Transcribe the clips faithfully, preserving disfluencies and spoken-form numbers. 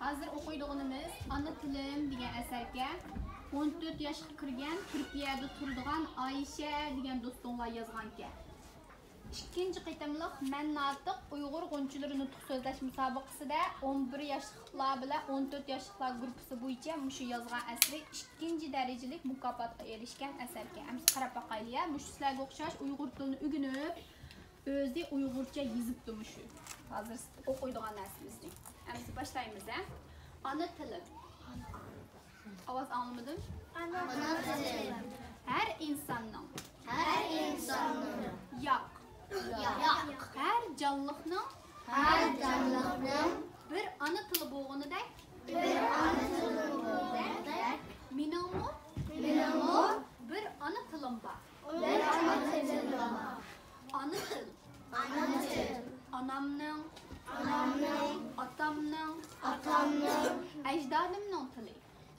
ھازىر ئوقۇيدىغىنىمىز ئانا تىلىم دېگەن ئەسەركەن. ئون تۆت ياشقا كىرگەن تۈركىيەدە تۇرىدىغان ئايشە دېگەن دوستۇڭلار يازغانكەن. ئىككىنچى قېتىملىق مەن ناتىق ئۇيغۇر غۇنچىلىرى نۇتۇق سۆزلەش مۇسابىقىسىدە ئون بىر ياشلىقلار بىلەن ئون تۆت ياشلىقلار گۇرۇپپىسى بويىچە مۇشۇ يازغان ئەسىرى ئىككىنچى دەرىجىلىك مۇكاپاتقا ئېرىشكەن ئەسەركەن. ئەمسە قاراپ باقايلى، ھە. مۇشۇ سىلەرگە ئوخشاش ئۇيغۇر تىلىنى ئۆگىنىپ، ئۆزى ئۇيغۇرچە يېزىپتۇ مۇشۇ. ھازىر ئوقۇيدىغان نەرسىمىزنى. ئەمسە باشلايمىز، ھە. ئانا تىلىم. ئاۋاز ئاڭلىمىدىم. ئانا تىلىم. ھەر ئىنساننىڭ. ھەر ئىنساننىڭ. ياق. ياق. ھەر جانلىقنىڭ. ھەر جانلىقنىڭ. بىر ئانا تىلى بولغىنىدەك. بىر ئانا تىلى بولغىنىدەك. مېنىڭمۇ. مېنىڭمۇ. بىر ئانا تىلىم بار. بىر ئانا تىلىم بار. ئانا تىل. ئانا تىل. ئانامنىڭ. ئانامنىڭ. ئاتامنىڭ. ئاتامنىڭ. ئەجدادىمنىڭ تىلى.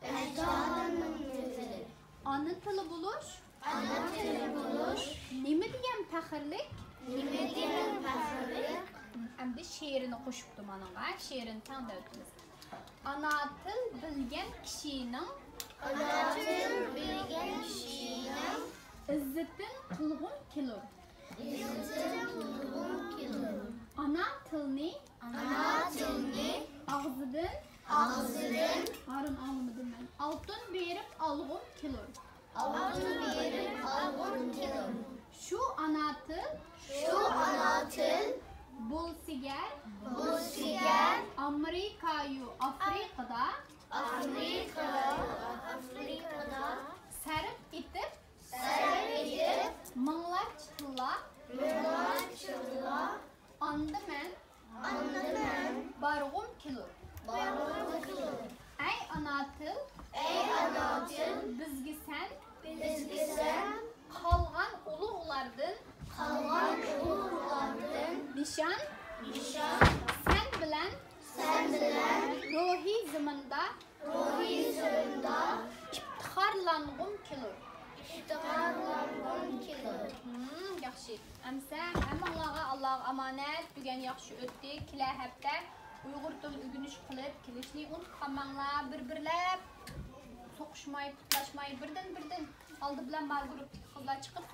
ئەجدادىمنىڭ تىلى. ئانا تىلى بولۇش. ئانا تىلى بولۇش. نېمە دېگەن پەخىرلىك. نېمە دېگەن پەخىرلىك. ئەمدى شېئىرىنى قوشۇپتۇ مانىڭغا. شېئىرىنى تەڭ دەۋېتىمىز. ئانا تىل بىلگەن كىشىنىڭ. ئانا تىل بىلگەن كىشىنىڭ. ئىززىتىن قىلغۇم كېلۇر. ئىززىتىن قىلغۇم كېلۇر. ئانا تىلنى. ئانا تىلنى. ئاغزىدىن. ئاغزىدىن. ھارۇن ئاڭلىمىدىم مەن. ئالتۇن بېرىپ ئالغۇم كېلۇر. ئالتۇن بېرىپ ئالغۇم كېلۇر. شۇ ئانا تىل. شۇ ئانا تىل. بولسىگەر. بولسىگەر. ئامېرىكايۇ ئافرىقىدا. ئافرىقا. ئافرىقىدا. سەرپ ئېتىپ. سەرپ ئېتىپ. مىڭلارچە تىللار. مىڭلارچە تىللار. ئاندا مەن. ئاندا مەن. بارغۇم كېلۇر. بارغۇم كېلۇر. ئەي ئانا تىل. ئەي ئانا تىل. بىزگە سەن. بىزگە سەن. قالغان ئۇلۇغلاردىن. قالغان ئۇلۇغلاردىن. نىشان. نىشان. سەن بىلەن. سەن بىلەن. روھىي زېمىندا. روھىي زېمىندا. ئىپتىخارلانغۇم كېلۇر. ئىپتىخارلانغۇم كېلۇر. ھىم، ياخشى. ئەمسە ھەممىڭلارغا ئاللاغا ئامانەت. بۈگۈن ياخشى ئۆتتى. كېلەر ھەپتە ئۇيغۇر تىل ئۆگىنىش قىلىپ كېلىشنى ئۇنتۇپ قالماڭلار. بىر-بىرلەپ سوقۇشماي، پۇتلاشماي، بىردىن-بىردىن ئالدى بىلەن ما گۇرۇپپىدىكى قىزلار چىقىپ